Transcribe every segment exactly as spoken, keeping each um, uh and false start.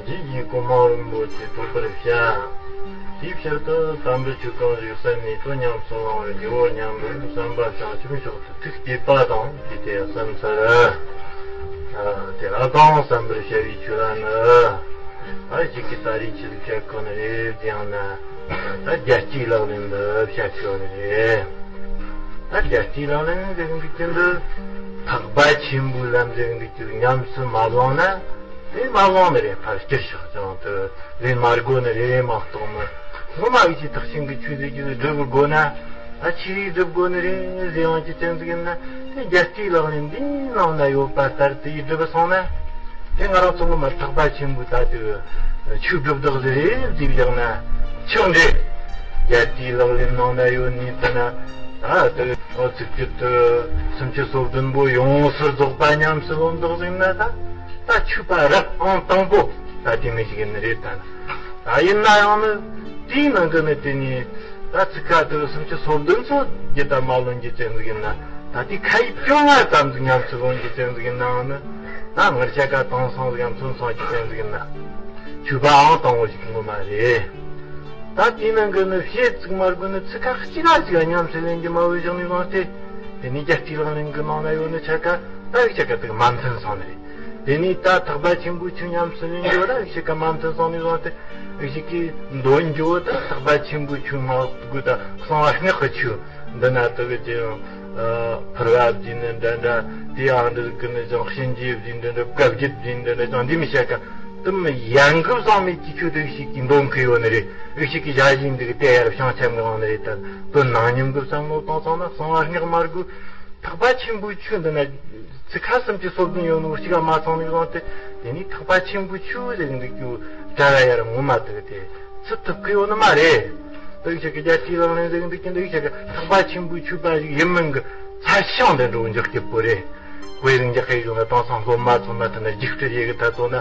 ཇི་བཞིན་གོ་འཕང་རིན་པོ་ཆེ་ཐོབ་པར་བྱ། དེའི་ཕྱིར་དུ་དམ་པའི་ཆོས་གང་ཞིག་གསན་ནས་དོན་ཉམས་སུ་བླང་བར་འགྱུར་བ་སྙམ་པའི་བསམ་པ་བྱང་ཆུབ་མཆོག་ཏུ་ཐུགས་བསྐྱེད་པ་དང་བཅས་ཏེ་གསན་ཚར། ཨ་དེ་ལ་གང་གསན་པར་བྱ་བའི་ཆོས་ལ་ནི། ཨ་ཞིག་གིས་ད་རེས་ཆི་ཟིག་བཤད་གོ་ནི་རེད་ཟེར་ཡང་ན། ད་རྒྱལ་སྲས་ལག་ལེན་འདི་བཤད་ཆོག་ནི་རེད། ད་རྒྱལ་སྲས་ལག་ལེན་ཟེར་གི་འདུག་ཀྱི་འདི། ཐེག་པ་ཆེན་པོའི་ལམ་ཟེར་གི་འདུག་ཀྱི་ཉམས་སུ་མ་བླངས་ན། དེ་མ་བླངས་ནི་རེད། ཕར་སྐྱུར་ཤོག་ཅང་དུ་ལེན་མ་དགོས་ནི་རེད་མ་གཏོགས་མི། ངོ་མ་གི་ཆེས་ཐེག་ཆེན་གྱི་ཆོས་ཟེར་གི་འདི་སྒྲུབ་དགོས་ན། ད་ཆི་རིགས་སྒྲུབ་དགོས་ནི་རེད་ཟེར་ཡང་ཅི་ཙམ་ཟིག་ཡིན་ན། དེ་རྒྱལ་སྲས་ལག་ལེན་འདིའི་ནང་ན་ཡོད་པ་ལྟར་དུ་ཡིས་སྒྲུབ་སོང་ན། དེ་ང་རང་ཚོ་ངོ་མ་ཐེག་པ་ཆེན་པོའི་ད་དུ་ཆོས་སྒྲུབ་བདག་ཟིག་རེད་ཟེར་བཞག་ན་ཆོག་འདྲེ། རྒྱལ་སྲས་ལག་ལེན་ནང་ན་ཡོད་ནི་དེ་ན། ད་དུ་ཨོ་ཚིག་གཅིག་ཏུ་སུམ་ཅུ་སོ་བདུན་པོ་ཡོངས་སུ་རྫོགས་པ་ཉམས་སུ་ལོན་བདག་ཟིག་ན་ད། ད་ཆོས་པ་རབ་ཨང་དང་པོ་ད་དེ་མི་ཞིག་ཡིན་ནི་རེད་ད། ད་ཡིན་ན་ཡང་ནི་དེའི་ནང་གི་ནི་དེ་ནི་ད་ཚིག་ཁ་དུ་སུམ་ཅུ་སོ་བདུན་ཚོ་རྒྱུ་ད་མ་ལོན་རྒྱུ་ཅན་ཟིག་ཡིན་ན། ད་དེ་ཁ་ཡིག་བཅོ་ལྔ་ཙམ་ཟིག་ཉམས་སུ་ལོན་རྒྱུ་ཅན་ཟིག་ཡིན་ནའང་ནི། ད་ངར་ཤ་ཀ་དེང་སང་ཟིག་ཡང་མཚོན་སོང་རྒྱུ་ཅན་ཟིག་ཡིན་ན། ཆོས་པ་ཨང་དང་པོ་ཞིག་ངོ་མ་རེད། ད་དེའི་ནང་གི་ནི་བཤད་ཚིག་མ་དགོས་ནི་ཚིག་ཁ་གཅིག་ལ་གཅིག་ཉམས་སུ་ལེན་རྒྱུ་མ་བོ་བཞག་ནས་བཟུང་སྟེ། དེ་ནི་རྒྱལ་སྲས་ལག་ལེན་གི་ནང་ན་ཡོད་ནི་ཆ་ཀ་ད་ཡིག་ཆ་ཀ་དེ་མ་མཐུན་སོང་ནི་རེད། དེ་ནས་ད་ཐེག་པ་ཆེན་པོའི་ཆོས་ཉམས་སུ་ལེན་རྒྱུ་ད་ཡིག་ཆ་ཀ་མ་མཐུན་སོང་ནས་བཟུང་སྟེ། ཡིག་ཆ་ཀའི་འདོན་རྒྱུ་ད་ཐེག་པ་ཆེན་པོའི་ཆོས་མ་དགོས་ད་གསང་བ་སྔགས་ཀྱི་ཆོས། འདི་ན་དེ་གི་ཅི་ཡང་། ཨ་ཕུར་བ་བརྫིས་ནི་འདྲ་འདྲ། དེ་ཡང་འདི་གི་ནི་ཅང་གཤིན་རྗེ་བརྫིས་འདི་འདྲ། བཀའ་བརྒྱད་བརྫིས་འདི་འདྲ། ཅང་འདི་མི་བཤད་ཀ། དུམ་ཡང་འགུལ་སོང་མེད་ཀྱི་ཆོས་དེ་ཞིག་གི་འདོན་གི་ཡོད་ནི་རེད། ཨུ་ཞིག་གི་ཞ་ཞི་འདི་གི་དེ་ཡར་བྱང་ཆེམ་གི་ངང་ནི་རེད་ད། དོན་ནང་ཉམས་གི་བསམ་བློ་གཏོང་སོང་ན་གསང་བ་སྔགས་མ་དགོས། ཐེག་པ་ཆེན་པོའི་ཆོས་འདི་ན་ཚིག་ཁ་སུམ་ཅུ་སོ་བདུན་ཡོད་ནོ་གཅིག་ག་མ་ཚང་ནས་བཟུང་སྟེ། དེ་ནི་ཐེག་པ་ཆེན་པོའི་ཆོས་ཟེར་གི་འདུག་རྒྱུ་གྲྭ་བ་ཡར་ངོ་མ་དེ་གི་དེ་ཚུད་ཐུབ་གི་ཡོད་ནི་མ་རེད། འདུག་ཞིག་གི་རྒྱལ་སྲས་ལག་ལེན་ཟེར་གི་འདུག་ཀྱི་འདུག་ཞིག་གི་ཐེག་པ་ཆེན་པོའི་ཆོས་པ་ཞིག་ཡིན་མིན་གི་ཚ་ཞང་དེ་འགྲོ་འཇོག་སྐྱིད་པོ་རེད། དཔེ་རིང་རྒྱག་གི་ཡོད་ན་དེང་སང་སློབ་མ་ཚོ་ན་དེ་ན་རྒྱུགས་སྤྲོད་ཡེ་གི་ད་ཚོ་ན།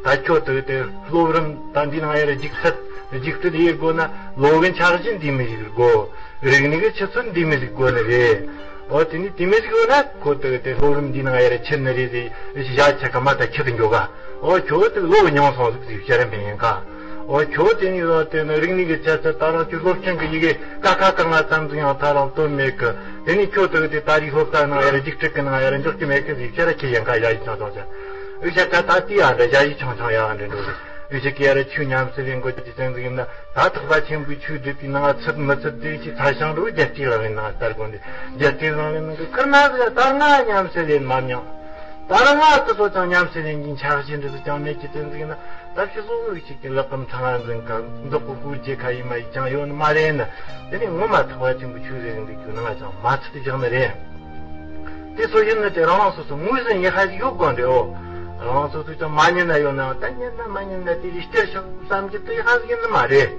ད་ཁྱོད་དེ་དེ་སློབ་རིམ་ད་འདི་ནང་ཡར་རྒྱུགས་ཚད་རྒྱུགས་སྤྲོད་ཡེ་དགོས་ན་ལོ་གི་འཆར་གཞི་འདི་མི་ཞིག་དགོས། རིག་གནས་གི་ཆུ་ཚད་འདི་མི་ཞིག་དགོས་ནི་རེད། འོ་དེ་ནི་དེ་མི་ཞིག་ཡོད་ན་ཁོ་དེ་དེ་སློབ་རིམ་འདི་ནང་ཡར་ཁྱེར་ནི་རེད་ཟེར་ཞག་ཆ་ག་མ་ད་ཁྱེར་དུ་འགྱོ་ག། འོ་ཁྱོད་དེ་ལོ་ཉུང་སོང་ཟིག་ཟིག་བཤད་རིན་པས་ཡིན་ག། འོ་ཁྱོད་དེ་ནི་ཡོད་དེ་ནི་རིག་གནས་ཀྱི་ཆ་ཚད་ད་རང་ཁྱོད་སློབ་ཆེན་གྱི་ཡི་གེ་ཀ་ཁ་ག་ང་ཙམ་ཟིག་ཡང་ད་རང་སྟོན་མེད་གི། དེ་ནི་ཁྱོད་དེ་དེ་ད་རེས་སློབ་གྲྭ་ནང་ཡར་རྒྱུགས་སྤྲོད་གི་ནང་ཡར་འཇོག་གི་མེད་གི་ཟིག་བཤད་ར་ཁྱེད་ཡིན་ག། ཞ་ཞི་ཆང་ཆང་བཤད། འུ་ཞག་ག་ད་དེ་ཡང་འདྲ་ཞ་ཞི་ཆང་ཆང་ཡང་འདྲ་འགྲོ་གི། འུ་ཞག་གི་ཡར་ཆོས་ཉམས་སུ་ལེན་དགོས་ཀྱི་ཅན་ཟིག་ཡིན་ན། ད་ཐེག་པ་ཆེན་པོའི་ཆོས་སྒྲུབ་པའི་ནང་ཚུད་མི་ཚུད་དེ་ཞིག་ཚ་ཞང་འགྲོ། རྒྱལ་སྲས་ལག་ལེན་ནང་ལྟར་དགོན་དེ་རྒྱལ་སྲས་ལག་ལེན་ནང་གི་ཁུར་ན་ཟིག་ད་ང་ཉམས་སུ་ལེན་མ་མྱོང་། ད་ང་དེ་ཚོ་ཅང་ཉམས་སུ་ལེན་གྱི་འཆར་གཞི་འདི་ཚོ་ཅང་མེད་ཀྱི་དོན་ཟིག་ན། ད་ཕྱི་སོ་འུ་ཞིག་གི་ལག་གམ་ཚང་ང་འཛིན་ག་མདོག་གི་ཧུར་རྒྱས་ཁ་ཡིན་མ་ཡིན་ཅང་ཡོད་ནི་མ་རེད་ན། དེ་ནི་ངོ་མ་ཐེག་པ་ཆེན་པོའི་ཆོས་ཟེར་འདི་རྒྱུ་ནང་ཅང་མ་ཚུད་དེ་བཞག་ནི་རེད། དེ་ཚོ་ཡིན་ན་དེ་རང་རང་སོ་སོ་ངོས་ཟིན་ཡེ་ཧ་ཞིག་ཡོད་དགོས་འདྲེ་འོ། རང་རང་སོ་སོ་ཅང་མ་ཉན་ན་ཡོད་ནའང་ད་ཉན་ན་མ་ཉན་ན་དེ་རིགས་སྟེར་ཤོག་བསམ་གྱི་དེ་ཧ་ཟིག་ཡིན་ནི་མ་རེད།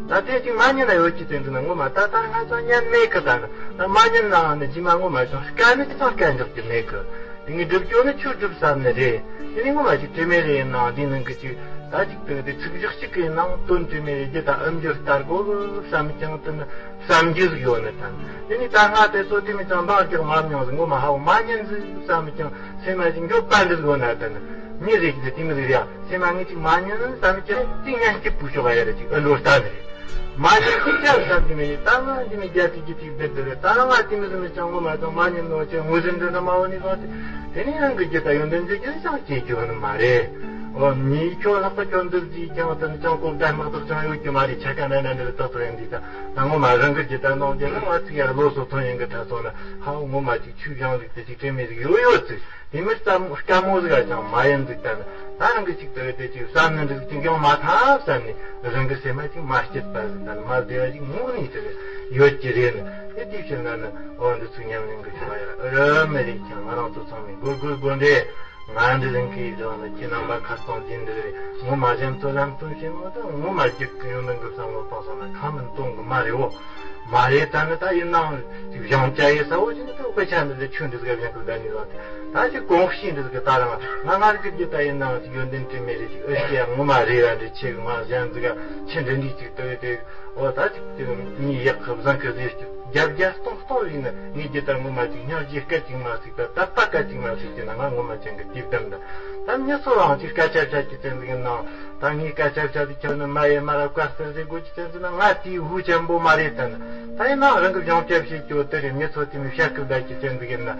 ད་དེ་ཅིག་མ་ཉན་ན་ཡོད་ཀྱི་དེ་འདི་ན་ངོ་མ་ད་ལྟ་ང་ཅང་ཉན་མེད་གི། ད་ད་མ་ཉན་ནའང་ནི་རྗེས་མ་ངོ་མ་ཅང་དཀའ་ནི་ཅང་དཀའ་འཇོག་གི་མེད་གི། དེ་ངས་སྒྲུབ་སྐྱོ་ནི་ཆོས་སྒྲུབ་བསམ་ནི་རེད། དེ་ནི་ངོ་མ་ཅིག་དྲི་མེད་རེད་ཡིན་ནའང་འདི་ནང་གི་ཅིག་ད་ཅིག་དེ་དེ་ཚིག་བཞག་གཅིག་གི་ནང་དོན་དྲི་མེད་རེད་རྒྱུ་དང་ཨམ་རྒྱུ་ལྟར་གོ་བསམ་ཀྱང་དེ་ནི། བསམ་རྒྱུ་ཟིག་ཡོད་ནི་དང་། དེ་ནི་ད་སྔ་དེ་ཚོ་དེ་མི་ཅང་འདང་རྒྱག་མ་མྱོང་ཟིག་ངོ་མ་ཧ་བོ་མ་ཉན་ཟིག་བསམ་ཀྱང་སེམས་མ་ཅིག་འགྱོད་པ་འདི་ཡོད་ན་དེ་ནི་མི་རེ་ཞིག་དེ་མི་ཟིག་རེད་ཡ། སེམས་མ་ངས་ཅིག་མ་ཉན་བསམ་ཀྱང་ཅིག་ཉན་སྐྱིད་པོ་ཤོག་ཡ་རེ་ཅིག་ཨ་འགྲོ་ལྟ་ནི་རེད། མ་ཉན་ཅིག་ཅང་བསམ་གྱི་མེད་ནི་ད་ང་འདི་མི་རྒྱ་ཅིག་གི་ཅིག་བསྡད་དེ་རེད། ད་རང་ང་དེ་མི་ཟིག་མི་ཅང་ངོ་མ་ཅང་མ་ཉན་ནོ་ཅེ་ངོས་ཟིན་འདྲ་འདྲ་མ་བོ་ནི་ཟོ་དེ་དེ་ནི་རང་གི་རྒྱུ་ད་ཡོན་ཏན་ཅིག་ཅང་སྐྱེ་རྒྱུ་ནི་མ་རེད། འོ་མྱི་ཁྱོད་ལྷག་པ་ཁྱོད་འདིར་བརྩིས་ཀྱང་དེ་ནི་ཅང་གོ་བརྡ་དམག་དག་ཅང་ཡོད་ཀྱི་མ་རེད། ཆ་ག་ན་ན་འདིར་ཏག་ཏག་ཡིན་འདི་ད་ད་ངོ་མ་རང་གི་རྒྱུ་ད་ནང་རྒྱུ་ན་བ་ཚིག་ཡར་ལོ་སོ་ཐོན་ཡིན་གི་ད་སོང་ན་ཧ་བོ་ངོ་མ་ཅིག་ཆུ་བཞང་ཟིག་དེ་ཅིག་དྲན་མེད་ཟིག་ཡོད་ཡོད་ཚིག་དེ་མི་ཙམ་དཀའ་མོ་ཟིག་ཨ་ཅང་མ་ཡིན་ཟིག་ད་ནི་ད་རང་གི་ཅིག་དེ་དེ་ཅིག་བསམ་ནི་འདི་ཅིག་ཡོང་མ་ཐབས་བསམ་ནི་རང་གི་སེམས་མ་ཅིག་མ་སྐྱིད་པ་ཟིག་ད་ནི་མ་བདེ་བ་ཅིག་ངུ་ནི་དེ་ཡོད་ཀྱི་རེད་ནི། དེ་དེ་ཕྱིར་ན་ནི་འོ་འདི་ཚུགས་ཉམས་ལེན་གི་ཞུ་བ་ཡ་ར་མི་རེད་ཀྱང་ང་རང་ཚོ་ཚང་མས་སྒོར་སྒོར་སྒོར་འདྲེ། ང་འདི་ལན་གི་ཡིད་ལ་ནི་ཁྱེད་རྣམ་པ་ཁ་སང་འཛིན་འདི་རེད། ངོ་མ་གཞན་ཚོ་ལམ་སྟོན་བྱེད་ནོ་ད་ངོ་མ་རྒྱུད་ཀྱི་ཡོན་ཏན་གི་བསམ་བློ་གཏོང་སོང་ན་ཁ་མིན་གཏོང་གི་མ་རེད་འོ། མ་རེད་ད་ནི་ད་ཡིན་ནའང་ཅིག་གཞུང་བཅའ་ཡེ་ས་འོ་ཅི་ནི་ད་དཔེ་ཆ་འདི་ལས་ཆོས་འདི་ཟིག་ག་བཞེངས་གི་ད་ནི་ལ་ད་ཅིག་གོང་བཤིས་འདི་ཟིག་གི་ད་རང་ང་ང་རྒྱུད་ཀྱི་ད་ཡིན་ནའང་ཅིག་ཡོན་ཏན་དྲི་མེད་རེད། ཅིག་ཨེ་ཅི་ཡང་ངོ་མ་རེད་ར་འདི་ཆེ་གི་ང་གཞན་ཟིག་ག་ཆི་འདྲི་འདྲི་ཅིག་ལྟོས་ཏེ། འོ་ད་ཅིག་དེ་མྱི་ཡག་གི་བཟང་གི་ཟེར་གྱི་བརྒྱ་བརྒྱ་སྟོང་སྟོང་ཡིན་ན་ངས་ཀྱི་ད་ངོ་མ་ཅིག་སྙིང་རྗེ་སྐད་ཅིག་མ་ཟིག་ད་དད་པ་སྐད་ཅིག་མ་ཟིག་ཅེ་ན་ང་ངོ་མ་ཅན་གི་དེ་བདམ་ད་ད་མྱི་སོ་རང་ཅིག་སྐད་ཆ་བཤད་ཀྱི་ཙན་ཟིག་ཡིན་ནའང་ ད་ངའི་སྐད་ཆ་བཤད་དུས་ཀྱང་ནི་མ་ཡེ་མ་ར་བཀའ་ཟུར་ཟེར་དགོས་ཀྱི་ཅན་ཟིག་ན། ང་དེའི་ཧུ་ཆེན་པོ་མ་རེད་ད་ནི། ད་ཡིན་ནའང་རང་གི་སྦྱོང་བྱ་བྱེད་རྒྱུ་དེ་རེད། མྱི་ཚོ་དེ་མི་བཤད་སྐུལ་བསྡད་ཀྱི་ཅན་ཟིག་ཡིན་ན།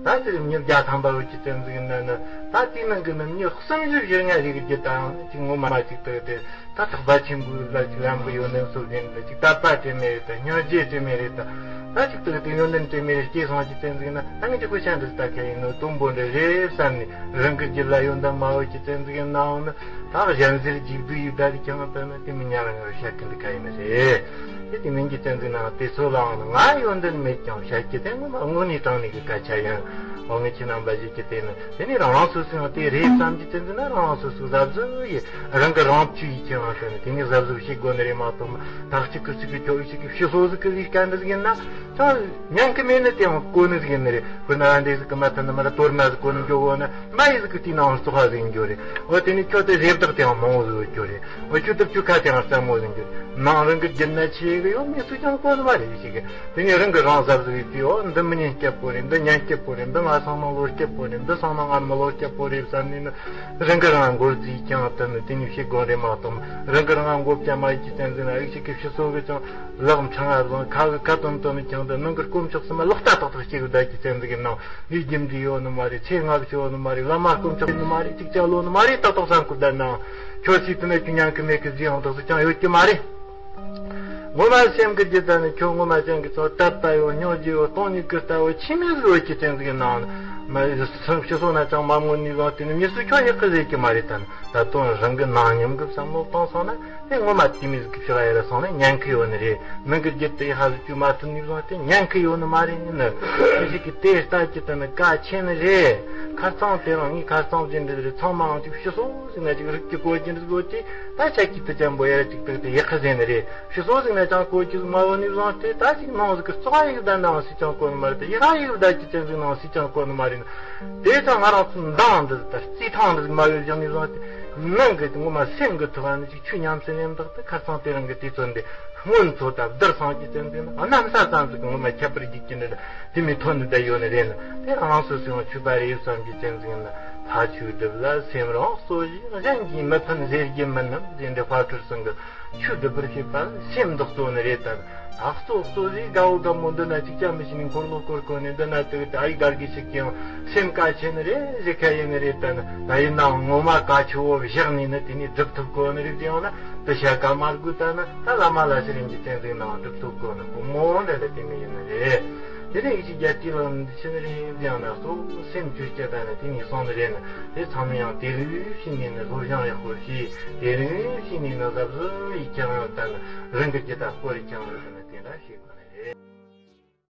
ད་ཅིག་མྱི་བརྒྱ་ཐམ་པ་ཡོད་ཀྱི་ཅན་ཟིག་ཡིན་ན་ནི། ད་དེའི་ནང་གི་ནི་མྱི་གསུམ་བཞི་བཞི་ལྔ་རིག་རྒྱུ་དང་ཅིག་ངོ་མ་ཅིག་དེ་དེ། ད་ཐེག་པ་ཆེན་པོའི་ལ་ཅིག་ལམ་གྱི་ཡོན་ཏན་སོགས་ལྡན་ནི། ཅིག་དད་པ་དྲན་མེད་རེད་ད། སྙིང་རྗེ་དྲན་མེད་རེད་ད། ད་ཅིག་ཏུ་དེ་ཡོན་ཏན་དྲན་མེད་རེད། སྐྱེས་སོང་ཅིག་ཅན་ཟིག་ན། ད་ངས་ཅིག་དཔེ་ཆ་འདི་ལྟ་མཁན་ཡིན་ནོ། དུམ་བུ་འདི་རེད་བསམ་ནས། རང་གི་རྒྱུད་ལ་ཡོན་ཏན་མ་ཡོད་ཅིག་ཅན་ཟིག་ཡིན་ནའང་ནི། ད་གཞན་ཟེར་འཇིགས་སྡུག་ཡི་བདག་གི་ཀྱང་ད་ནི་དེ་མི་ཉག་ཉག་བཤད་གི་འདི་ག་ཡིན་ནི་རེད། དེ་དེ་མིན་གྱི་ཅན་ཟིག་ན་དེ་ཚོ་ལའང་ནི་ང་ཡོན་ཏན་མེད་ཀྱང་བཤད་ཀྱི་དེ་ངོ་མ་དངོས་གནས་དྲང་གནས་ཀྱི་སྐད་ཆ་ཡིན། འོ་ངས་ཁྱེད་རྣམ་པ་ཞིག་གི་དེ་ནི། དེ་ནས་རང་རང་སོ་སོའང་དེ་རེད་བསམ་གྱི་ཅན་ཟིག་ན་རང་རང་སོ་སོ་གཟབ་གཟབ་ཡིན། རང་གི་རང་བཅུ་ཡི་ཁྱེད་རང་ཟེར་ནས་དེ་ནས་གཟབ་གཟབ་བྱེད་དགོས་ནི་རེད་མ་གཏོགས། ད་གཅིག་གི་གཅིག་གི་ཁྱོད་གཅིག་གི་ཕྱི་སོ་ཟིག་གི་ལས་ཀ་འདི་ཟིག་ཡིན་ན། ཅང་ཉན་གི་མེད་ནི་དེའང་གོ་ནི་ཟིག་ཡིན་ནི་རེད། དཔེར་ན་ཨ་འདྲས་ཟིག་གི་མ་ཐུབ་ན་མ་ར་དོར་མ་ཟིག་གོ་ནི་འགྱོ་གོ་ན་མ་ཡི་ཟིག་གི་དེའི་ནང་བཙོག་པ་ཟིག་ཡིན་རྒྱུ་རེད། འོ་དེ་ནས་ཁྱོད་དེ་རེ་བདག་དེའང་མང་བོ་ཟིག་ཡོད་རྒྱུ་རེད། འོ་ཁྱོད་དེ་བཅུ་ཁ་དེའང་སྲ་མོ་ཟིག་ཡིན་རྒྱུ་རེད། ནང་རང་གི་རྒྱུད་ན་ཆེ་གི་ཡོད་མི་སུ་ཀྱང་གོ་ནི་མ་རེད་ཞིག་གི། དེ་ནས་རང་གི་རང་གཟབ་གཟབ་ཡིན་དུས། འོ་འདི་མི་ཉན་སྐྱིད་པོ་རེད། འདི་ཉན་སྐྱིད་པོ་རེད། འདི་ང་སང་ན་བློ་སྐྱིད་པོ་རེད། འདི་སང་ན་ང་མི་བློ་སྐྱིད་པོ་རེད་བསམ་ནས་ནི། རང་གི་རང་མགོ་རྩིས་ཀྱང་ད་ནི་དེ་ནས་བྱེད་དགོས་རེད་མ་གཏོགས། རང་གི་རང་མགོ་བཅད་མ་ཡི་ཅི་ཙན་ཟིག་ན་ཨིག་ཤི་གི་ཕྱི་སོ་གི་ཅང་ལག་འཕྲང་ང་བཟུང་། ཁ་གི་ཁ་ཏོན་ཏོན་ཀྱང་ད་ནང་གི་དཀོན་མཆོག་གསུམ་མ་ལོག་ལྟ་ཏག་ཏག་སྐྱེ་གི་བསྡད་ཀྱི་ཙན་ཟིག་གི་ནང་། ལས་རྒྱུ་འབྲས་ཡོད་ནི་མ་རེད། ཆེད་མངགས་ཆེ་ཡོད་ནི་མ་རེད། བླ་མ་དཀོན་མཆོག་ཡིན་ནི་མ་རེད། ཅིག་ཅང་ལོ་ནི་མ་རེད། ཏག་ཏག་བསམ་གི་བསྡད་ནའང་ཁྱོད་སྲིད་དུ་ནས་ཁྱོད་ཉན་གི་མེད་གི་ཟིག་ཡང་དག་སུ་ཅང་ཡོད་ཀྱི་མ་རེད། ངོ་མ་སེམས་ཀྱི་རྒྱུད་དག་ནི་ཁྱོད་ངོ་མ་ཅན་གྱི་ཚོ་དད་པ་ཡོད། སྙིང་རྗེ་ཡོད། སྟོང་ཉིད་ཀྱི་ལྟ་བ་ཆི་མོ་ཟིག་ཡོད་ཀྱི་ཅན་ཟིག་གི་ནང་། མ་སེམས་ཕྱི་སོ་ན་ཅང་མ་མངོན་ནས་བཟུང་སྟེ་ནི་མྱི་སུ་ཁྱོད་ཡག་གི་ཟེར་གྱི་མ་རེད་ད། ད་དུང་རང་གི་ནང་སྙོམས་ཀྱི་བསམ་བློ་བཏང་སོང་ན་དེ་ངོ་མ་དེ་མོ་ཟིག་གི་ཕྱི་ལ་ཡར་སོང་ན་ཉན་གི་ཡོད་ནི་རེད། ནང་གི་རྒྱུད་དེ་ཧ་ཟིག་བཅུག་མ་ཐུབ་ནས་བཟུང་སྟེ་ཉན་གི་ཡོད་ནི་མ་རེད། ནི་ནི་ཁྱོད་ཞིག་གི་དེ་ལྟ་ཀྱི་ད་ནི་གལ་ཆེ་ནི་རེད། ཁ་རྩང་དེ་རང་ངའི་ཁ་རྩང་ཅན་འདི་རེད། ཚང་མའང་ཅིག་ཕྱི་སོ་ཟིག་ན་ཅིག་རིག་གི་གོ་རྒྱུ་འདི་བཟོ་དེ། ད་ཆ་ཀི་ཏི་ཅན་པོ་ཡར་ཅིག་ཏུ་དེ་ཡག་ག་ཟེར་ནི་རེད། ཕྱི་སོ་ཟིག་ན་ཅང་གོ་རྒྱུ་ཟིག་མ་ཡོད་ནི་བཟུང་སྟེ། ད་ཅིག་ནང་ཟིག་གི་བཙོག་ཡིག་བསྡད་ནའང་སུས་ཀྱང་གོ་ནི་མ་རེད། ད་ཡག་ཡིག་བསྡད་རྒྱུ་ཅན་ཟིག་ནའང་སུས་ཀྱང་གོ་ནི་མ་རེད། ན་དེ་ཙང་ང་རང་ཚོ་འདང་འདི་ད་རྩིས་ཐང་འདི་ཟིག་མ་ཡོད་བཞག་ནི་བཟུང་སྟེ། ནང་གི་ངོ་མ་སེམས་གི་ཐོག་ནས་ཅིག་ཆུ་ཉམས་སུ་ལེན་བདག་ཏུ་ཁ་སང་དེ་རིང་གི་དུས་ཚོད་འདི་སྔོན་ཚོད་ད་བདར་སོང་རྒྱུ་ཅན་ཟིག་ན། གནམ་ས་ཙམ་ཟིག་གི་ངོ་མ་ཁྱད་པར་རྒྱུག་རྒྱུ་འདི་དེ་མོ་ཐོན་ནི་བསྡད་ཡོད་ནི་རེད། ན་དེ་རང་སོ་སོའི་ཆོས་པ་རེད་བསམ་རྒྱུ་ཅན་ཟིག་ན། ཕ་ཆོས་སྒྲུབ་ལ་སེམས་རང་གསོ་ཞིག་གཞན་གྱིས་མི་ཕན་ཟེར་རྒྱུ་མིན་ནམ་ཟེར་འདི་དཔལ་སྤྲུལ་ཚང་གི་ཆོས་སྒྲུབ་པར་བྱེད་པ་སེམས་འདི་གཙོ་ནི་རེད་ད། ད་གཙོ་གཙོ་ཟིག་དགའ་བོ་དགའ་མོ་འདི་ན་ཅིག་ཅང་མི་ཤེས་ནི་འཁོར་ལོ་སྐོར་གོ་ནི་འདི་ན་དུ་ད་ཨི་གར་གི་ཞིག་གིས་སེམས་གལ་ཆེ་ནི་རེད་ཟེར་མཁན་ཡིན་ནི་རེད་ད། ན་ད་ཡིན་ནའང་ངོ་མ་གལ་ཆེ་བོ་བཞག་ནས་ནི་དེ་ནས་སྒྲུབ་ཐུབ་གོ་ནི་རེད། དེ་ཡང་ན་དུ་བྱ་དཀའ་མ་དགོས་ད། ན་ད་བླ་མ་ལ་ཟེར་རིན་གྱི་བསྟན་ཟིག་ནའང་སྒྲུབ་ཐུབ་གོ་ནི་བུ་མོ་འདྲ་ལ་དེ་མི་ཡིན་ནི་རེད། དེ་ནས་ཡིད་ཀྱི་རྒྱལ་སྲས་ལ་འདི་ཕྱིན་རེ་ཡང་ན་གཙོ་བོ་སེམས་བཅོས་སྐྱ་དང་ནི་དེ་ནས་སོང་ནི་རེད། ན་དེ་ཚང་མ་ཡང་དེ་རིང་ཕྱིན་ནས་ནི་སློབ་སྦྱོང་ཡག་པོ་བྱས། དེ་རིང་ཕྱིན་ནས་ནི་གཟབ་གཟབ་ཡིས་ཀྱང་ཡང་དང་རང་གི་རྒྱུད་དག་སྐོར་ཡིས་ཀྱང་ཡང་དང་དེ་འདྲ་བྱེད་དགོས་ནི་རེད།